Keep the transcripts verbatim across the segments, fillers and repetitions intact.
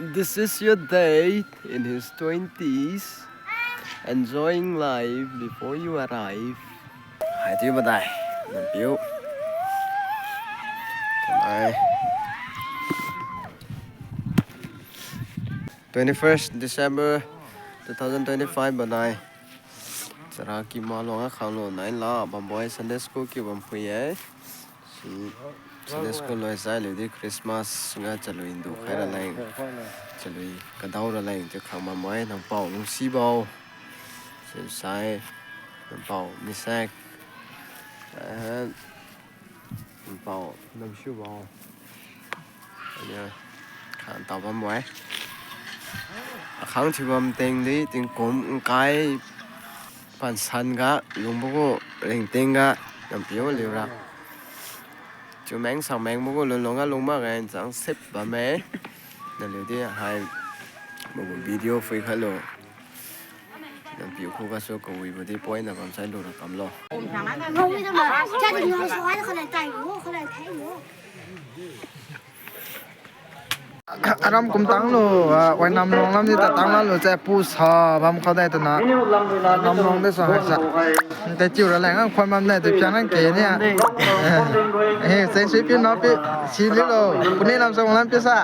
This is your date in his twenties, enjoying life before you arrive. Hai chiu madai, nampiu. Hai. Twenty-first December two thousand twenty-five madai. Chara ki maluang a khanglo nai la bambo-e, Sunday school ki bam phui-e. Si Sunday school loi sai liu di Christmas ga chalui ndu khai raleng. Chalui kadao raleng chiu khang bambo-e, nang pao lungsi bao. Sisai nang pao misek. Eh, nang pao namsiu bao. Ania, khang tao bambo-e. Akhang thiu bam teng di tingkum nkai pansan ga lungbo gu ringting ga nampiu liura. Chiu meng sang mengbo gu lunlung ga lung makge chang sip bamme. Naliu di hai magu video phui khailo. Nampiu khugasu kawibo di point na bamsai lura kamlo. Aram kumtang lu, ah, Wainam Long lam di tatang la lu, che pu sa bam khaodai tuna. Nam Long di sa haisa. Te chiu raleng nang khon bam ne, te piang nang ke ni a. Eh, seng sui pi na pi, si lilo, puni lam sa wang lam pi sa.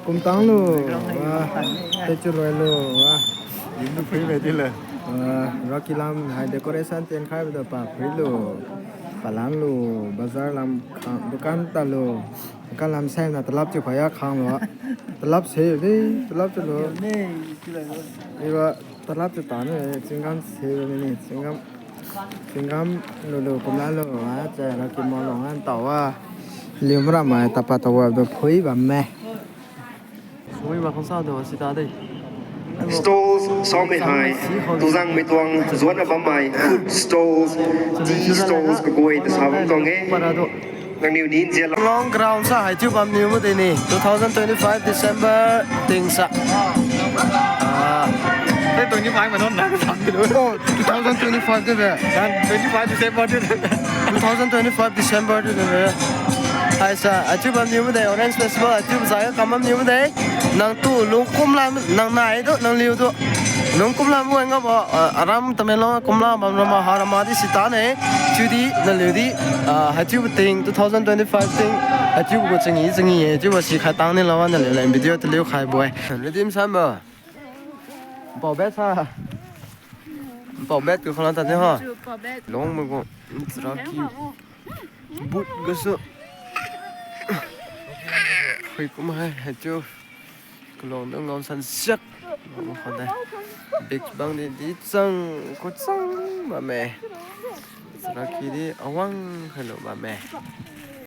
Kumtang lu, wa, te chiu loi lu, wa. Yimdu phui me di le. Ah, Rocky lam hai decoration tienkhaibo do pa phui lu. Palan lu, bazar lam, ah, dukan ta lu. Dukan lam sai na talap chiu khaiya khang lu. Talap se di, talap chiu lu. Iwa talap chiu tane, chingam se lu ni, chingam. Chingam lulu kumla lu, ah, che Rocky Mall lo ngan tao wa. Liu mara mai tapa tawa do phui bamme. Sui ba khangsa do sita de. Stalls saomai hai, tuzang maituang zuan na bammai, food stalls, tea stalls kagoi tasa bam tuang e. Nangniu ni njialo. Long ground sa haichiu bamniu made ni, two thousand twenty-five December tingsa. Ah. Twenty-five manon na. Oh, two thousand twenty-five de be. Twenty-five December de. Two thousand twenty-five December de be. Haisa, haichiu bamniu made, Orange Festival, haichiu bazai kam bamniu made. Nang tu lungkum la, nang nai tu, nang liu tu. Lungkum la mui ngabo, ah, aram Tamenglong kumla bam rama ha rama di sita ne. Chiudi naliu di, ah, haichiu ting two thousand twenty-five ting, haichiu gu changi changi e, chiubo si khatang ni lawan naliu leng video taliu khaibo-e. Redeem san ba. Pao bet sa. Pao bet ku khala ta ni ha. Long mai gu. Rocky. Boot gasu. Phui kum hai, haichiu. Kalong dong ngam san siak. Ngam kha de. Big bang di, di chang, ku chang bamme. Rocky di awang khailu bamme.